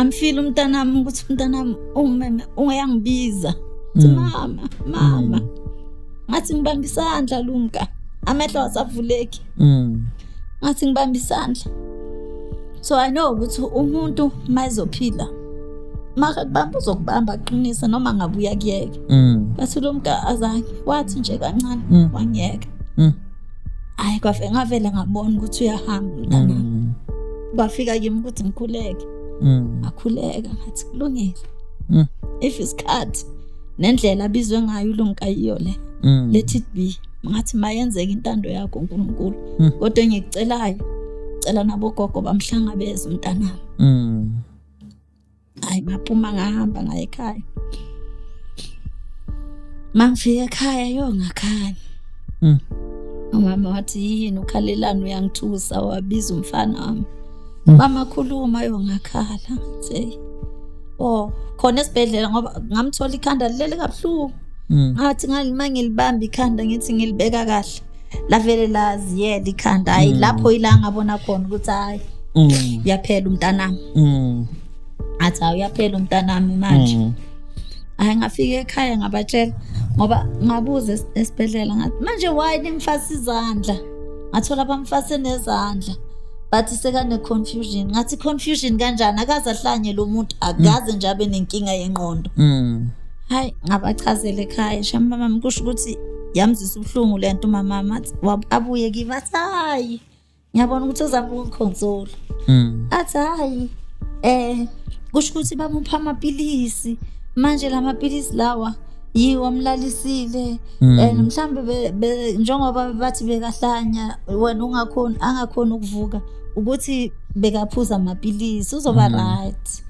Ngamfila umntanami ukuthi umntanami ungimeme, ungayangibiza. Uthi, "Mama, mama." Ngathi, "Ngibamba isandla, Lumka." Amehlo asavuleki. Ngathi, "Ngibamba isandla." So I know ukuthi umuntu mayezophila, makakubamba uzokubamba aqinise noma ngabe uyakuyeka. Bathi Lumka azange wathi nje kancane, wangiyeka. Hayi, kwafe ngavele ngabona ukuthi uyahamba umntanami. Kwafika kimi ukuthi ngikhuleke. Ngakhuleka, ngathi, "Kulungile. If isikhathi nendlela abizwe ngayo uLumka yiyo le, let it be." Ngathi, "Mayenzeke intando yakho, uNkulunkulu. Kodwa engikucelayo, cela nabogogo bamhlangabeze umntanami." Hayi, ngaphuma, ngahamba ngaye ekhaya. Mangifika ekhaya, yo, ngakhala. Umama wathi, "Yini, ukhalelani? Uyangithusa." Wabiza umfana wami. Mama, khuluma. Yo, ngakhala, ngathi, "Hey." Oh, khona esibhedlela, ngoba ngamthola ikhanda lilele kabuhlungu. Ngathi ngalima ngilibamba ikhanda, ngithi ngilibeka kahle, lavele laziyela ikhanda. Hayi, lapho ila ngabona khona ukuthi hayi, uyaphela umntanami. Ngathi, "Hayi, uyaphela umntanami manje." Hayi, ngafika ekhaya, ngabatshela, ngoba ngabuza esibhedlela, ngathi, "Manje why ningifasa izandla?" Ngathola bamfase nezandla, bathi sekane-confusion. Ngathi, "Confusion kanjani? Akaze ahlanye lo muntu, akaze nje abe nenkinga yengqondo." Hayi, ngabachazela ekhaya. Shama, mama, kusho ukuthi yamzisa ubuhlungu lento umama. Athi abuye kimi, athi, "Hayi, ngiyabona ukuthi uzama ukungiconsola." Athi, "Hayi, kusho ukuthi bamupha amapilisi manje, la mapilisi lawa yiwo amlalisile, and mhlambe njengoba bathi bekahlanya, wena ungakhoni, angakhoni ukuvuka, ukuthi bekaphuza amapilisi, uzoba right."